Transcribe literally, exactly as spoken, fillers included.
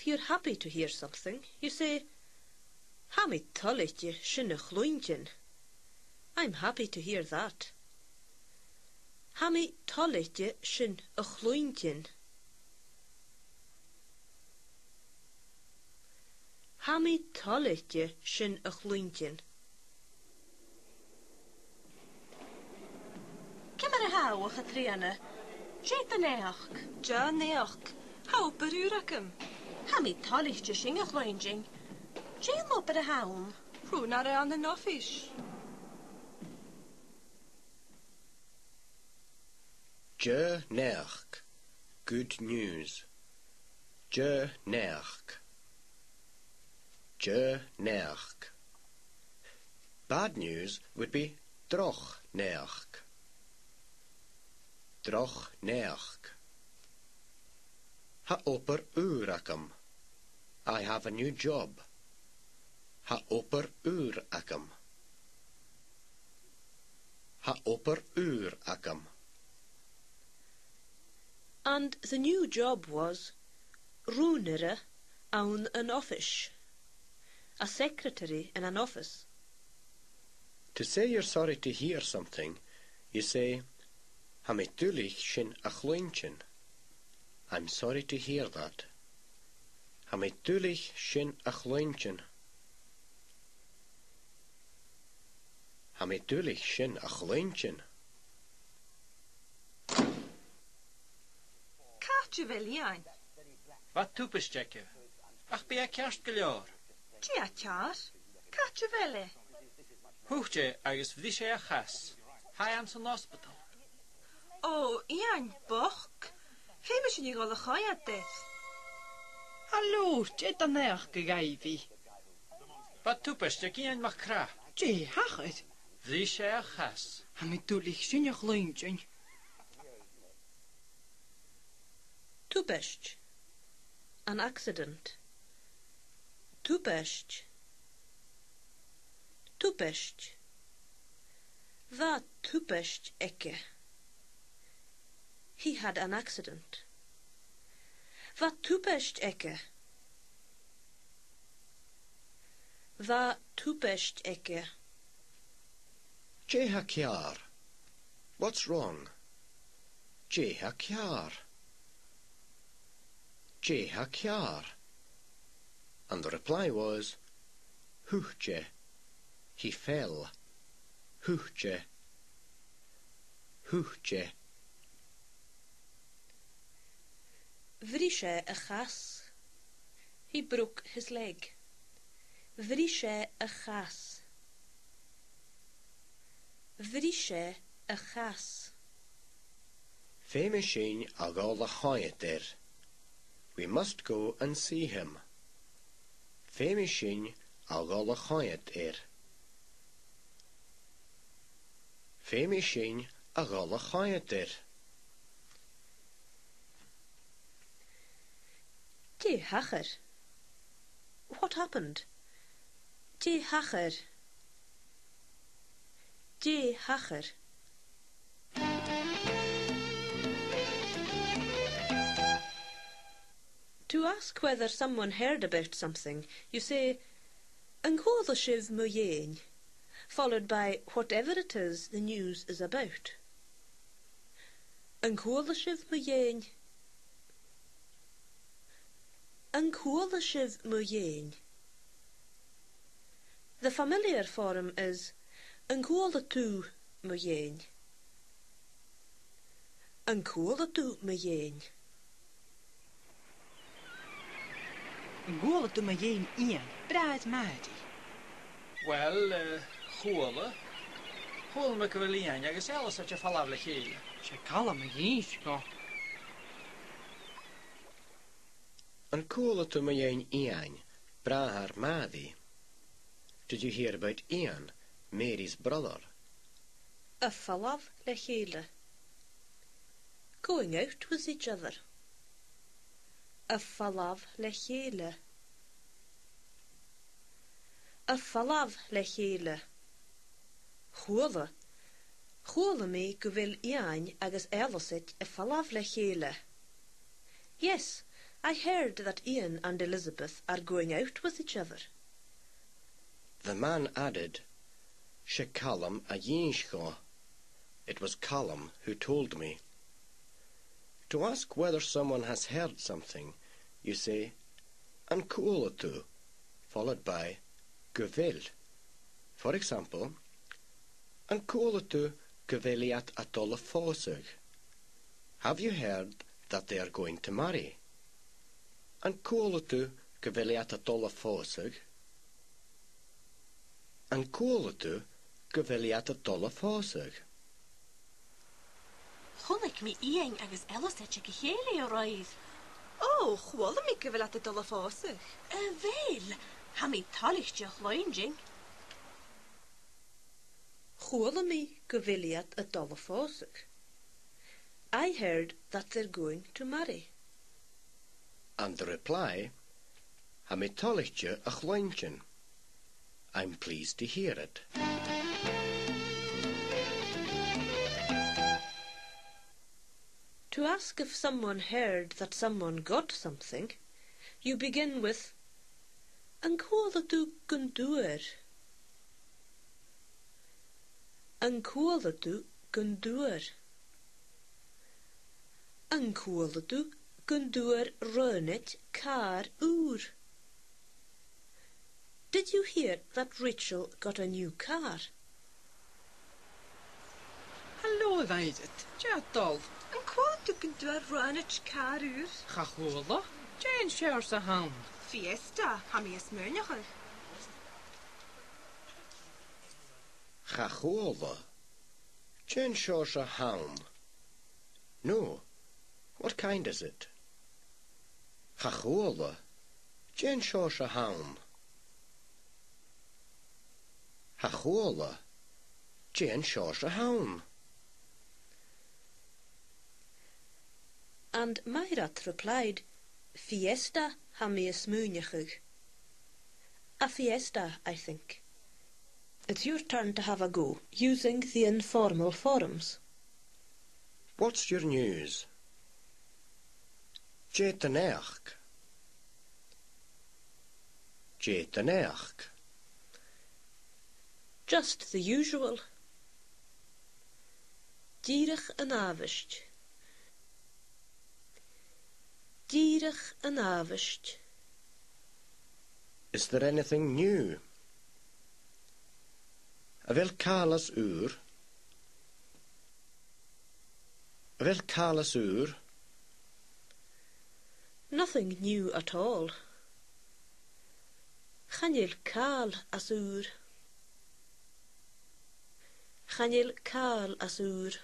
You're happy to hear something. You say, "Tha mi toilichte sin a chluinntinn." I'm happy to hear that. Tha mi toilichte sin a chluinntinn. Tha mi toilichte sin a chluinntinn. Ciamar a tha thu, a Chatrìona? Dè do naidheachd? Deagh naidheachd. Tha obair ùr agam. Tha mi toilichte sin a chluinntinn. Dè an obair a th' ann? Rùnaire ann an oifis. Deagh naidheachd. Good news. Deagh naidheachd. Deagh naidheachd. Bad news would be droch naidheachd. Droch naidheachd. Tha obair ùr agam. I have a new job. Tha obair ùr agam. Tha obair ùr agam. And the new job was rùnaire ann an oifis. A secretary in an office. To say you're sorry to hear something, you say, "Tha mi duilich sin a chluinntinn." I'm sorry to hear that. Tha mi duilich sin a chluinntinn. Tha mi duilich sin a chluinntinn. Càit a bheil Iain? Bha tubaist aige, ach bidh e ceart gu leòr. Dè tha ceàrr? Càit a bheil e? Thuit e agus bhris e a chas. Tha e anns an ospadal. Ò, Iain bochd. Feumaidh sinn a dhol a choimhead air. Halò, dè do naidheachd, a Dhaibhidh? Bha tubaist aig Iain MacRath. Dè thachair? Bhris e a chas. Tha mi duilich sin a chluinntinn. Tubaist. An accident. Tubaist. Tubaist. Bha tubaist aige. He had an accident. Bha tubaist aige. Bha tubaist aige. Dè tha ceàrr? What's wrong? Dè tha ceàrr? Dè tha ceàrr? And the reply was, thuit e. He fell. Thuit e. Thuit e. Bhris e a chas. He broke his leg. Bhris e a chas. Bhris e a chas. Feumaidh sinn a dhol a choimhead air. We must go and see him. Feumaidh sinn a dhol a choimhead air. Feumaidh sinn a dhol a choimhead air. Dè thachair? What happened? Dè thachair? Dè thachair? To ask whether someone heard about something, you say, "An cuala sibh mu dheidhinn?" Followed by whatever it is the news is about. An cuala sibh mu dheidhinn? An cuala sibh mu dheidhinn? The familiar form is, an cuala tu mu dheidhinn? An cuala tu mu dheidhinn? An cuala tu mu dheidhinn Iain, bràthair Màiri? Uill, eh, chuala. Chuala mi gu bheil Iain agus Alasdair a' falbh le chèile. 'S e Calum a dh'innis dhomh. An cuala tu mu dheidhinn Iain, bràthair Màiri? Did you hear about Ian, Mary's brother? A' falbh le chèile. Going out with each other. A' falbh le chèile. A' falbh le chèile. Chuala. Chuala mi gu bheil Iain agus Alasdair a' falbh le chèile. Yes, I heard that Ian and Elizabeth are going out with each other. The man added, "'S e Calum a dh'innis dhomh. It was Calum who told me." To ask whether someone has heard something, you say, "An cuala tu?" followed by "gu bheil." For example, "An cuala tu gu bheil iad a' dol a phòsadh?" Have you heard that they are going to marry? An cuala tu gu bheil iad a' dol a phòsadh? An cuala tu gu bheil iad a' dol a phòsadh? Chunnaic mi Iain agus Ealasaid aig a chèilidh a-raoir. Ò, chuala mi gu bheil iad a' dol a phòsadh. A bheil? Tha mi toilichte a chluinntinn. Chuala mi gu bheil iad a' dol a phòsadh. I heard that they're going to marry. And the reply, "Tha mi toilichte a chluinntinn." I'm pleased to hear it. To ask if someone heard that someone got something, you begin with, "An cuala tu gun d' fhuair?" An cuala tu gun d' fhuair? An cuala tu gun d' fhuair Raghnaid càr ùr? Did you hear that Rachel got a new car? Halò, a Mhairead. Dè tha dol? An cuala tu gun d' fhuair Raghnaid càr ùr? Cha chuala. Dè an seòrsa a th' ann? Fiesta, tha mi a' smaoineachadh. Cha chuala. Dè an seòrsa a th' ann? No. What kind is it? Cha chuala. Dè an seòrsa a th' ann? Cha chuala. Dè an seòrsa a th' ann? And Mairead replied, "Fiesta, tha mi a' smaoineachadh." A Fiesta, I think. It's your turn to have a go, using the informal forms. What's your news? Dè do naidheachd? Dè do naidheachd? Just the usual. Dìreach an àbhaist. Dìreach an àbhaist. Is there anything new? A bheil càil às ùr? A bheil càil às ùr? Nothing new at all. Chan eil càil às ùr. Chan eil càil às ùr.